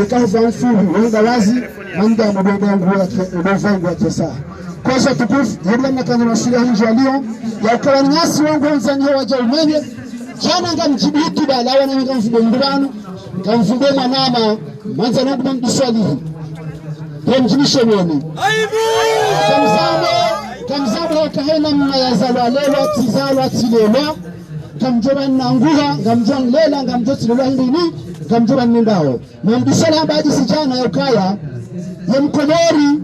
eka huva mfuvi, wewe huda wazi, manda ya mabonda nguo ya ke-, mabonda nguo ya kesa. Kwezi watukufu, yabula mna kanyo mashule hinji wa Lyon, ya ukawa nyasi wangu wanzani hawa wadja umenye, djana ngamdjibu hutuba la wana ngamvumbe mndru pvanu, ngamvumbe mwanama, mwandzani wangu Mamdu Swalihi. Ngamdjibu shemeni. Kamzambe, kamzambe hauka haina mna yazalwa lelwa, tsizalwa, tsilelwa. Ngamdjo pvanu nanguha, ngamdjo nlela, ngamdjo tsilelwa hindri ni, ngamdjo pvanu nendao. Mamdu Swalihi hamba hadisi djana ya ukaya, ye Mkomori,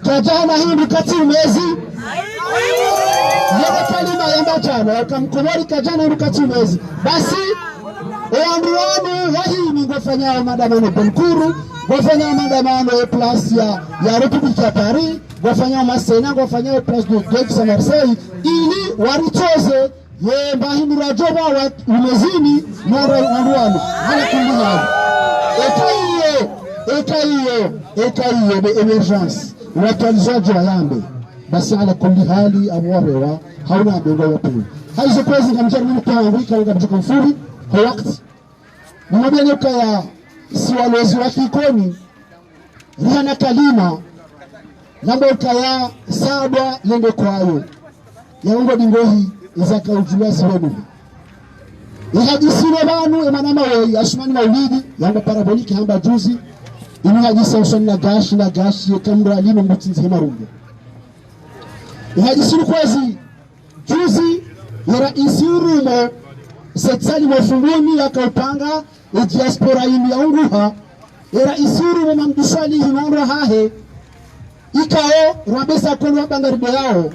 kadjana hindru katsi umezi. Yele kalima yamba djana, ya uka Mkomori kadjana hindru katsi umezi. Basi, e wandru wanu wahimi ngwafanyao maandamano Belkuru, ngwafanyao maandamano e place ya, ya République ya Paris, ngwafanyao masena, ngwafanyao place de Gaulle à Marseille, ili waritsoze, ye mbahi mirajo ba wa umezini, mara wandru wanu, ala kulli hali. Eka iyo, eka iyo, eka iyo, be émergence. Watwalizo wadjo wayambe. Basi ala kulli hali, abo wapewa, hauna abengo wapewa. Haizo kwezi ngamdjari mimi kwa wangu, ika ngamdjuka mfuri, kwa wakati. Nimwambia nyoka ya, si walezi wa Kikoni, rihana kalima, namba ukaya sabwa yende kwayo. Ya ungo dingohi, iza kaujula siwenu. Ihadisi no pvanu, emana mawoyi, Asumani Maulidi, yamba parabolique, hamba juzi, inu hadisi ya usoni na gashi, na gashi, ye kamra lino mbuti nzi hema rumbo. Ihadisi no kwezi, juzi, ye raisi urumo, Said Salim Fumbuni yakaupanga, e diaspora yinu ya unguha, e raisi urumo Mamdu Swalihi no wandru hahe, ikao, rwabesa kono wabanga rido yao,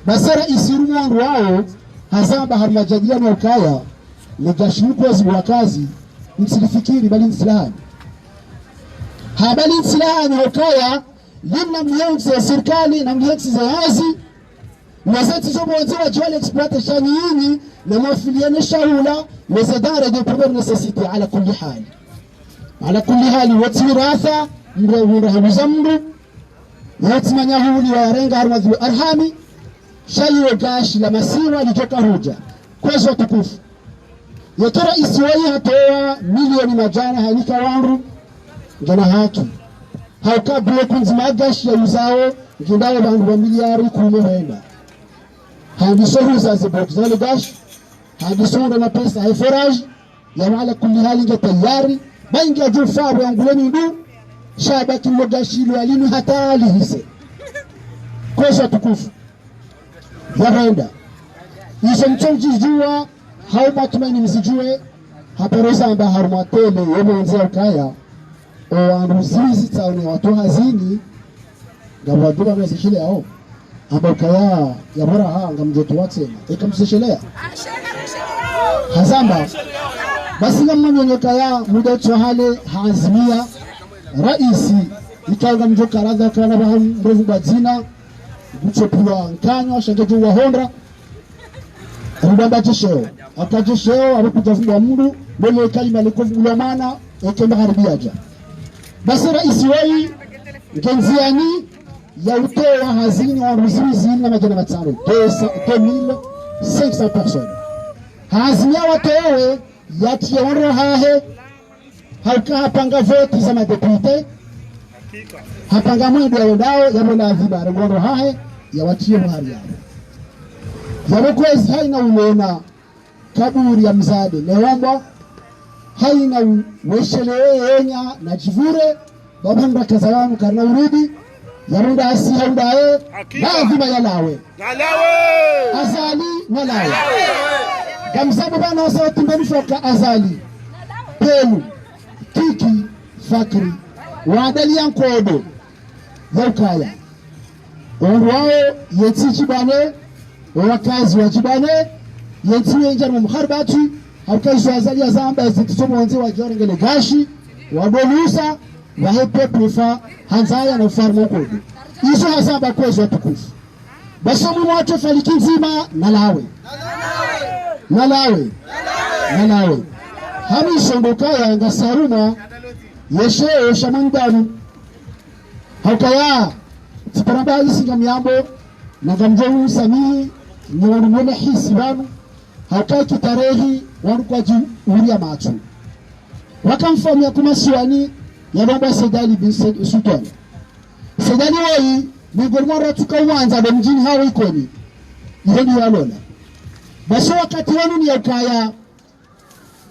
basi raisi urumo wandru wao, hazamba hari majadiliano ya ukaya, ne gashi mkozi wakazi, msilifikiri bali nsilahani. Ha bali nsilahani ya ukaya, limna mlihentsi ya sirikali, na mlihentsi za yazi, na zeti zo pvondze wadjo wale exploiter shani yinyi, na mwafiliane shahula, na ze denrées de première nécessité, ala kulli hali. Ala kulli hali, wotsi ratha, mra, mra haluza mndru, wotsi manya huli wa yarenga harumwa dhul arhami, sha iyo gashi la masiwa lidjoka hudja. Kwezi watukufu. Yeka raisi wayi hatowa milioni madjana hanika wandru, ngena haki. Hauka bule kundzi magashi ya uzao, ngindawo wandru wa miliari kume hwenda. Handiso huza ze bloc za le gashi, handiso hundra mapesa he forage, ya mahala kulli hali nge tayari, ba inge adjo fabu ya ngule mindu, sha baki lo gashi lo alimi hata lihise. Kwezi watukufu. Ya hwenda. Izo mtso mdjidjuwa, hau matumaini mzidjuwe, haparo zamba harumwa tele, ye mwandzi ya ukaya, o wandru zizi tsaone watu hazini, ngapvo wadjuwa mwezi shile yao. Amba ukaya, ya bora ha, ngamdjo tuwa tsena. Eka msisheleya. Hazamba. Basi ngamwonyo kaya, muda tso hale, hazimia, raisi, ikao ngamdjo karaza kana baha mrevu badzina, ngutso pulwa nkanywa, sha ngedjo wahondra, ribamba djesheo. Aka djesheo, abo kudja vumbwa mndru, Mbele kalima leko vungulwa mana, eke magharibi yadja. Basi raisi woyi, nge ndziani ya utowa hazini wa ruziwi zini na madjana matsanu, deux cents, deux mille cinq cents personnes. Hazini ya watowe, yatiye wandru hahe, hauka hapanga voti za madepite, hapanga mwendo ya wendao, ya mwenda adhiba, ya wandru hahe, ya watiye buhari yao. Ya kwezi haina ulona, kaburi ya mzade newombwa, haina u-, weshele yenya na djivure, baba ndakaza wanu karina urudi, ya munda asi haunda ye, hakika, lazima ya lawe. Na lawe! Azali na lawe. Lawe! Gamzabu bana wasa watimbeni foka Azali. Pelu, Kiki, Fakri, wadali ya nkodo, ya ukaya. Wandru wao, yentsi Djibane, wakazi wa Djibane, yentsi wenja na mharibati, hauka izo Azali ya zamba zitiso mwandze wa djorengele gashi, wa dolusa, wa he peuple fa, handzaya na ufarma ukodo. Izo hazamba kwezi watukufu. Basi omwi mwatso faliki ndzima, na lawe. Na lawe. Na lawe. Hami isondoka ya ngasi harumwa, yesheo sha mwandamu. Haukaya, tsiparamba isi ngamiyambo, na ngamdjo usamihi, ni wanu mwene hisi wanu, haukaya kitarehi, wanu kwadji uria matso. Waka mfaume ya kumasiwani, ya baba Said Ali bin Said Sultan. Said Ali woyi, miongoni mwa ratsuka uwandza ndo mdjini hawo Ikoni. Iyo ndiyo yalola. Basi wakati wanu ni ya ukaya,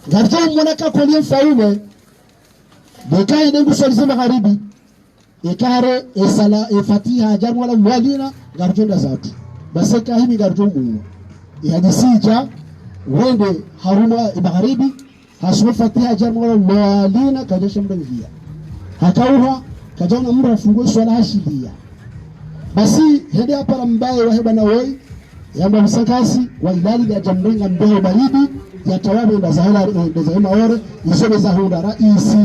ngaridjo mwona ka kweli mfaume, beka yende nguswalize magharibi. Ekare, esala, efatiha, ajar mwala mwalina, ngaridjo nda zatru. Basi eka himi ngaridjo muwa. Ehadisi idja, wende harumwa emagharibi, hasoma fatiha, ajar mwala mwalina, kadja shamra ngiya. Hakauha, kadja ona mndru afungue swala hashiliya. Basi, hende hapara mbaye wahe bana woyi, yamba msakasi, wa ilali ya jamrenga mbeho baridi, ya tawabe nda zahela, nda zahema ore, izo nde zahundra raisi.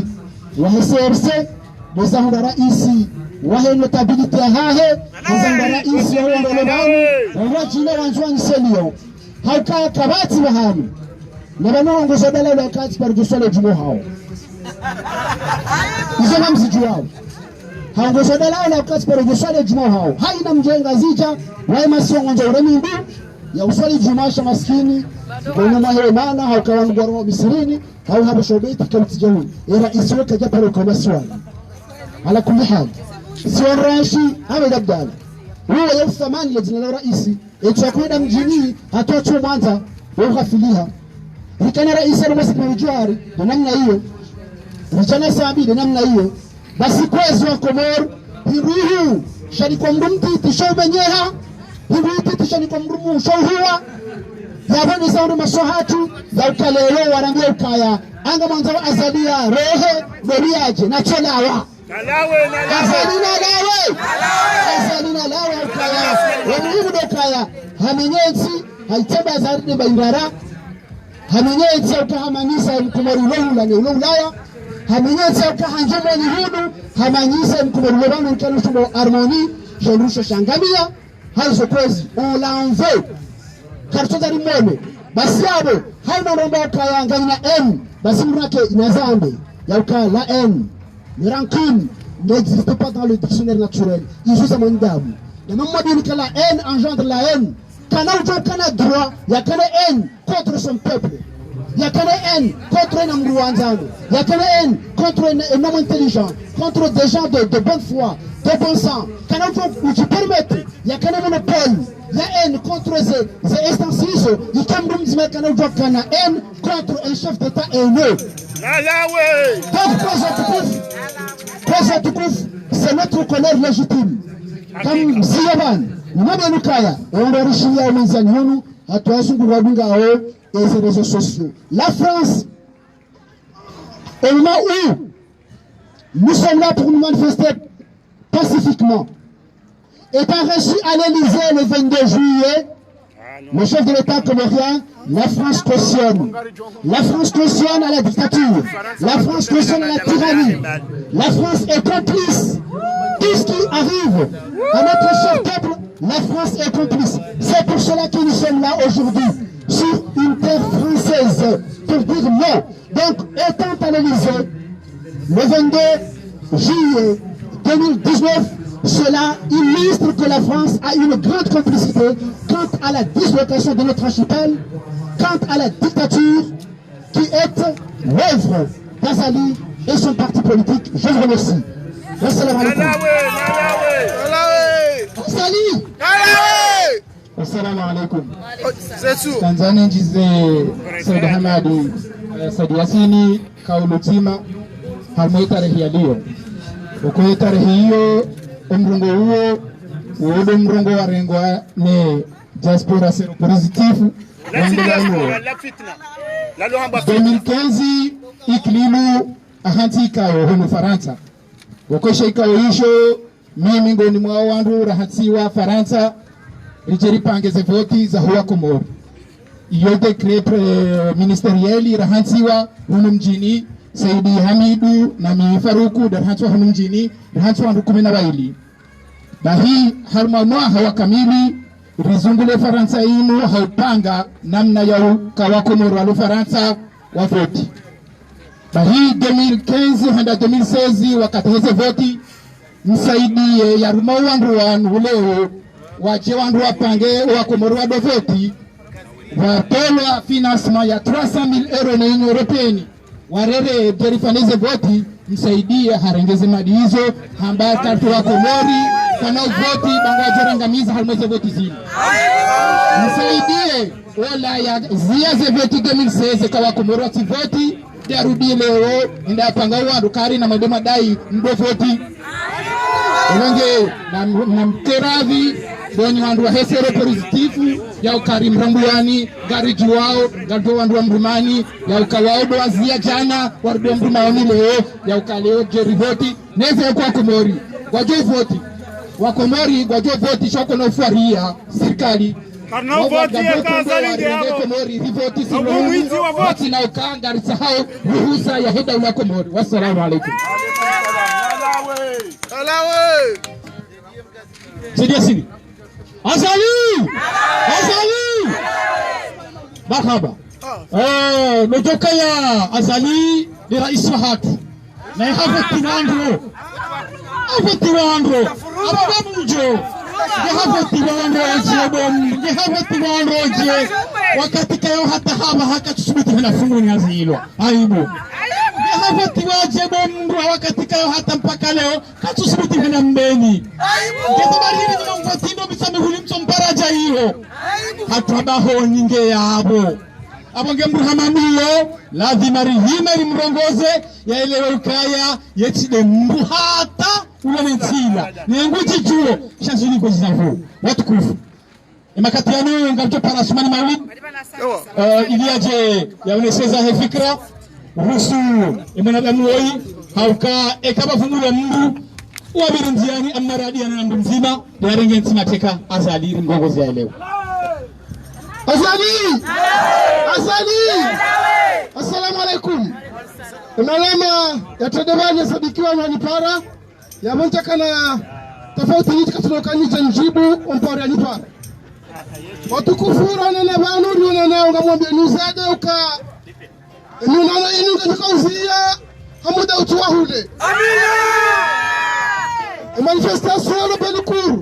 Wahe C R C, nde zahundra raisi. Wahe notabilité yahahe, nde zahundra raisi, ya wandole bani, wa wadjine wandzwani seliyo. Hauka kapvatsi pvahanu. Na pvanu haongoza dalala wakati paro djuswale djumwa hawo. Izo ngamzidjuwao. Haongoza dalala wakati paro djuswale djumwa hawo. Haina mdjenga zidja, waye masi wangondza ure mindu, ya uswali djumwa sha maskini, kono mahe mana, hauka wanu ngwaro misirini, hau haba shobeti kamtsi djawu. Era isiwe kadja paro kwa masiwani. Ala kulli hali. Siwa rashi, Ahmed Abdallah. Uwo ya uthamani le dzina la raisi. Etsu akwenda mdjini, hata tsu mwandza, wo ughafiliha. Rikana raisi ya Masik Mawidjuari, na namna iyo. Rijana Sabi, na namna iyo. Basi kwezi wa Komori, hindru ihu, shani kwa mndru mtiti, sha umenyeha, hindru ititi, shani kwa mndru mu, sha uhuwa. Ya bani sa unu maswahatu, ya ukalelo, warambia ukaya. Anga mwandza wa Azali ya, rohe, nori yadje, na tso lawa. Na lawe, na lawe. Azali na lawe. Azali na lawe ukaya. Wa muhimu ndo ukaya. Hamenyetsi, haitsemba Azali ne mbairara. Hamenyetsi uka hamanisa mkomori ulo hula ne ulo Ulaya. Hamenyetsi uka handje mwenye hudu. Hamanisa mkomori ulo banu nkanu shumo harmonie. Shendrusho shangamia. Hayizo kwezi, on l'en veut. Karitsodja rimwone. Basi yapvo, hayina mndru amba ukaya ngayina haine, basi mrake ina zambe, ya ukaya la haine, les rancunes n'existent pas dans le dictionnaire naturel. Izo za mwanadamu. Na mama dini ka la haine engendre la haine. Kana udjo kana droit, ya kana haine contre son peuple. Ya kana haine contre un homme rwandzano. Ya kana haine contre un, un homme intelligent, contre des gens de, de bonne foi, de bon sens. Kana udjo udji permettre, ya kana monopole. Ya haine contre ze, ze instances izo, ika mndru mdzima kana udjo kana haine contre un chef d'État haineux. Na lawe. Donc, kwezi watukufu, kwezi watukufu, c'est notre colère légitime. Hakika. Kamziya bani, ni mwabe nukaya, ongo rishiya omwenzani hunu, hatu wasungu wadunga hao, et ces réseaux sociaux. La France, au moment où nous sommes là pour nous manifester pacifiquement, étant reçus à l'Élysée le vingt-deux juillet, le chef de l'État comorien, la France cautionne. La France cautionne à la dictature. La France cautionne à la tyrannie. La France est complice. Tout ce qui arrive à notre cher peuple, la France est complice. C'est pour cela que nous sommes là aujourd'hui, sur une terre française, pour dire non. vingt-deux juillet deux mille dix-neuf, cela illustre que la France a une grande complicité quant à la dislocation de notre archipel, quant à la dictature qui est l'œuvre d'Azali et son parti politique. Je vous remercie. Wassalamu alaikum. Azali! Assalamu alaikum. C'est sûr. Tanzania ndjize Said Hamadi, eh, Said Yassine, kaulu ndzima, harumwa ye tarehi ya leo. Oko ye tarehi iyo, omrongoo uwo, uwo ndo mrongoo warengwa ne diaspora séropositif, wandru wanu. Deux mille quinze, Ikililou, ahantsi ikao, hunu Farantsa. Oko she ikao isho, mimi ngoni mwa wandru rahantsiwa Farantsa, ridje ripange ze voti za huwa Komori. Iyo décret pré-, ministériel rahantsiwa hunu mdjini, Saidi Hamidu na mi Faruku, nda rahantsiwa hunu mdjini, rahantsiwa wandru kumi na wayili. Bahi, harumwa mwaha wa kamili, rizungule Farantsa inu, ha upanga namna ya uka wa Komori walo Farantsa wavoti. Bahi deux mille quinze handa deux mille seize, wakati heze voti, msaidiye yaruma wandru wanu leo, wadje wandru wapange wa Komori wado voti, watolwa financement ya trois cent mille euros ne Union Européenne, warere djerifanye ze voti, msaidiye harenge ze mali izo, hamba kartu wa Komori, kana voti, banga djerangamiza harumwa ze voti zinu. Msaidiye, ola ya ziya ze voti deux mille seize ka wa Komori watsi voti, nda rudi leo, nda panga wandru kari na mwende mwadai, mdo voti. Ewenge, na, na mkeradhi, ndonyi wandru wa he séropositif, ya ukari mrambuwani, ngari djuwao, ngari djuwa wandru wa Mrumani, ya uka wao ndo waziya djana, warudi wa Mrumani leo, ya uka leo djeri voti, neze kwa Komori, ngwadjo voti. Wa Komori, ngwadjo voti, shoko no fwariya, sirikali. Karina voti ya Azali nge abo. Komori, rivoti si mwinyi wa voti. Voti na uka ngarisahao, ruhusa ya heda ula Komori. Wassalamu alaikum. Alawe. Said Yassine. Azali! Azali! Marhaba. Eh, nodjoka ya Azali ni raisi wahatru. Naye havoti wandru. Havoti wandru. Abo bamdjo. Ye havoti wandru dje bom. Ye havoti wandru dje. Wakati kayo hata haba haka tsusubuti hena fungu ni azilwa. Aibu. Ye havoti wadje bomdru wakati kayo hata mpaka leo. Katsusubuti hena mbeni. Aibu. Nge sababu hini ni mvoti ndo bisami huli mtso mpara dja iyo. Aibu. Hatru aba ho ninge yabo. Abo nge mdru hama miyo, lazima rihime rimrongoze, yaelewe ukaya, ye tsi nde mdru hata, ula ne ntsila. Ne ngudjidjuo, sha zini ko zinavu. Watukufu. Emakati yanu, ngamdjo para Assoumani Maulid. Eh, ili yadje, yaonese zahe fikira. Uhusu, emwanadamu woyi, hauka, eka pvapvumulwa mdru, wa pvili ndziani, amma radi yana mdru mdzima, yarenge ntsima teka, Azali, rimrongoze yaelewe. Azali! Azali! Assalamu alaikum. Emalama ya tedebani ya sadikiwa na nipara, ya mantaka na tafauti niti katsuloka nidja ndjibu, ompara ya nipara. Watukufu rionana pvanu, rionana ngamwambiye nuzade uka, emionano inu ngadjikauziya, ha muda utsu wa hule. Amina! Emanifestation ya Bellecour,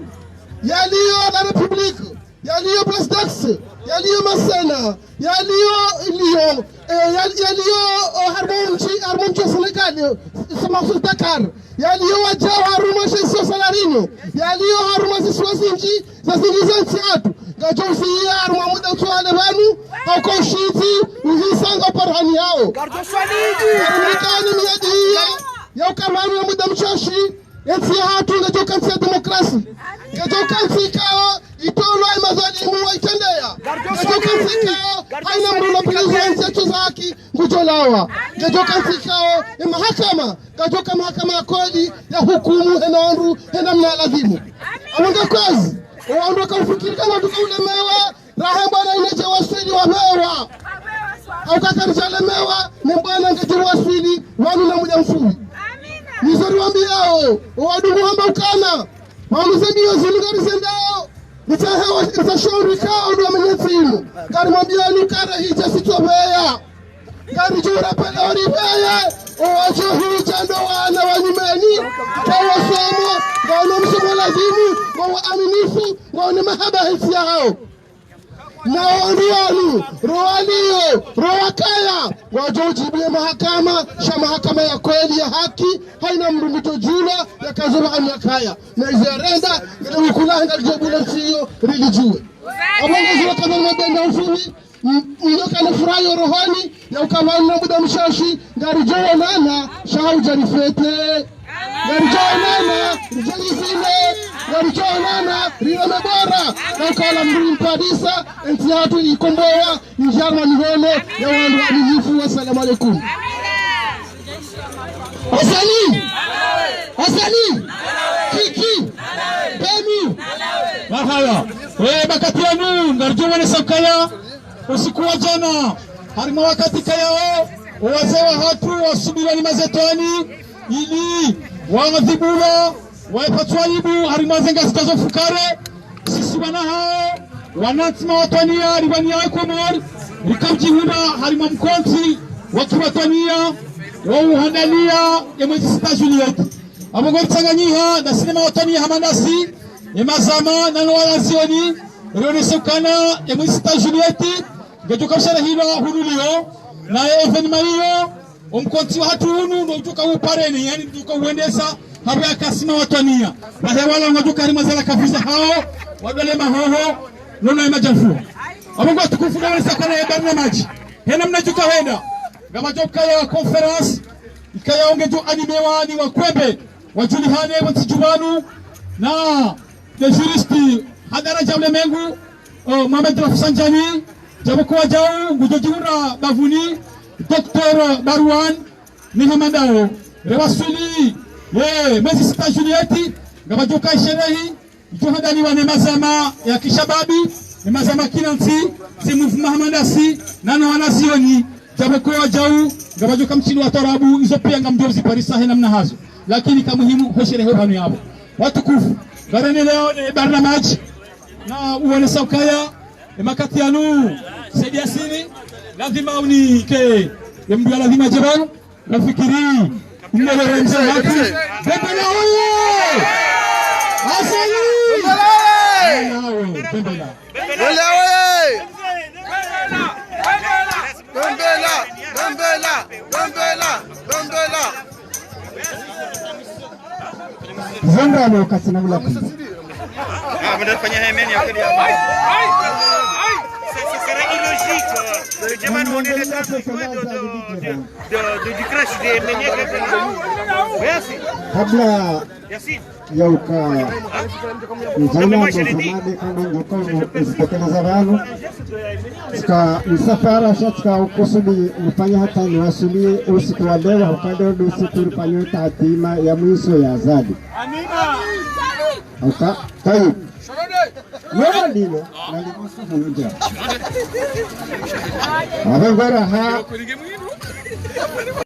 yaliyo la République, yaliyo Place d'Axe, yaliyo Masséna, yaliyo Lyon, eh, yal-, yaliyo, oh, harumwa mdji, harumwa mdji wa Sénégal, eh, Samarkand, Dakar, yaliyo wadjao harumwa she isiwa Salarino, yaliyo harumwa zisiwa zindji, za zindji za ntsi yatru, ngadjouziya harumwa muda utsu wa hule pvanu, hauka ushindzi, uhisa nga uparihani yao. Harimikani miadi iya, ya uka pvanu ya muda mshashi, entsi yahatru ngedjoka ntsi ya demokrasi. Ngedjoka ntsi ikao itolwa emadhwalimu waitrendeya. Ngedjoka ntsi ikao haina mdru na pvilizi wa ntsi yatsuza haki ngudjolawa. Ngedjoka ntsi ikao emahakama ngadjoka mahakama ya kweli ya hukumu hena wandru hena mna lazimu. Amanga kwezi, owandru wakaufikiri kana wandru kaulemewa, raha mbwana inu yadje waswili wapvewa. Hauka karidjalemewa, ne mbwana ngedjo waswili, wanu na muda mfuwi. Nizo riwambiyao, owadungu hamba ukana, pvanu ze mbio zinu ngarizendao, nitsahewa, nitsashorika, odu wa mwenyezi Mungu. Ngarimwambiyani ukana hidja sitopveya. Ngaridjo urapela uripveye, owadjo hudja ndo wana wa nyumeni, kawasomo, ngwaono msomo lazimu, ngwao waaminifu, ngwaono mahaba hentsi yahawo. Na wandru wanu, rowaliyo, rowakaya, ngwadjo udjibu ye mahakama, sha mahakama ya kweli ya haki, hayina mndru mdjodjulwa, yakazoba hanu yakaya. Na izo yarenda, ngele wukula hanga lidjobula ntsiyo, rilidjuwe. Abo ngazilo kama mabenda ufumi, M-, mdjoka na furaha yo rohoni, ya ukaya na muda mshashi, ngaridjo onana, sha hudja rifete. Ngaridjo onana, ridjo rifine, ngaridjo onana, rireme bora, ya ukaya mndru mpadisa, entsi yahatru ikombowa, ndjama mihono, ya wandru waaminifu. Wassalamu alaikum. Hasani! Hasani! Kiki! Benu! Marahaba. Eh, wakati yanu, ngaridjo wonesa ukaya, usiku wa djana, harimwa wakati ikayao, owazee wahatru wasubiriwa ni mazetwani, ili waadhibiwa, waepvwa aibu, harimwa ze ngazidja zo fukare, sisi wana hawo, wanantsi mawatwaniya, ripvaniya Komori, rika udjihundra harimwa mkontsi wa kiwatwaniya, wa uhandaliya, ye mwezi sita Juliet. Abo ngo ritsanganyiha, ndasi ne mawatwaniya hama ndasi, ye mazama, nano wanazioni, rionese ukana, ye mwezi sita Juliet, ngedjo ka usherehilwa hunu liyo, na ye evenima iyo, omkontsi wahatru unu, ndo udjoka upareni, yaani udjoka uwendesa, hapvo yakasi mawatwaniya. Pvahe wala ngwadjoka harimwa zala kafuza hawo, wadole mahoho, nono ye madjafu. Abo ngo watukufu na wale sakana ye barnamaji. Hena mna djuka henda. Ngapvadjoka ya conférence, ikayao ngedjo animewa ni wakwembe, wadjulihane, pvo ntsi djuu pvanu, na le juriste, hadara dja ulemengu, oh, Mohamed Rafsanjani, djapvo ko wadjau, ngudjo djihundra bavuni, Docteur Barwan, ni hama ndawo, rewaswili, ye, mwezi sita Juliet, ngapvadjoka isherehi, idjo handaliwa ne mazama ya kishababi, ne mazama kinantsi, ze mouvement hama ndasi, nano wanazioni, djapvo ko wadjau, ngapvadjoka mtsini wa twarabu, izo piya ngamdjo ziparisa he namna hazo. Lakini ka muhimu, ho sherehe pvanu yapvo. Watukufu, ngarendeleo ne barnamaji, na uwonesa ukaya, e makati yanu, Said Yassine, lazima unike, ye mndru ya lazima djebal, nafikiri, mnele renza watu. Bembela oye! Hasani! Bembela oye! Bembela. Bembela oye! Bembela! Bembela! Bembela! Bembela! Zendra lo kasina mula kuli. Ah, mais il faut faire un M N, il y a que des... Ce, ce serait illogique, euh, que Djebel, on est les seuls joueurs de, de, de, de, du crash des M N, il y a quelqu'un. Merci. Kabla Yassine. Ya uka, mzana mzamade kama nyoka uzitekeleza pvanu. Tsika msafara sha tsika ukusudi nifanye hata niwaswilie usiku wa leo, hukande ndo usiku rifanye taadhima ya mwiso ya Azali. Amina. Uka, tayi. Yoma ndilo, na likusufu nja. Abe ngwera ha.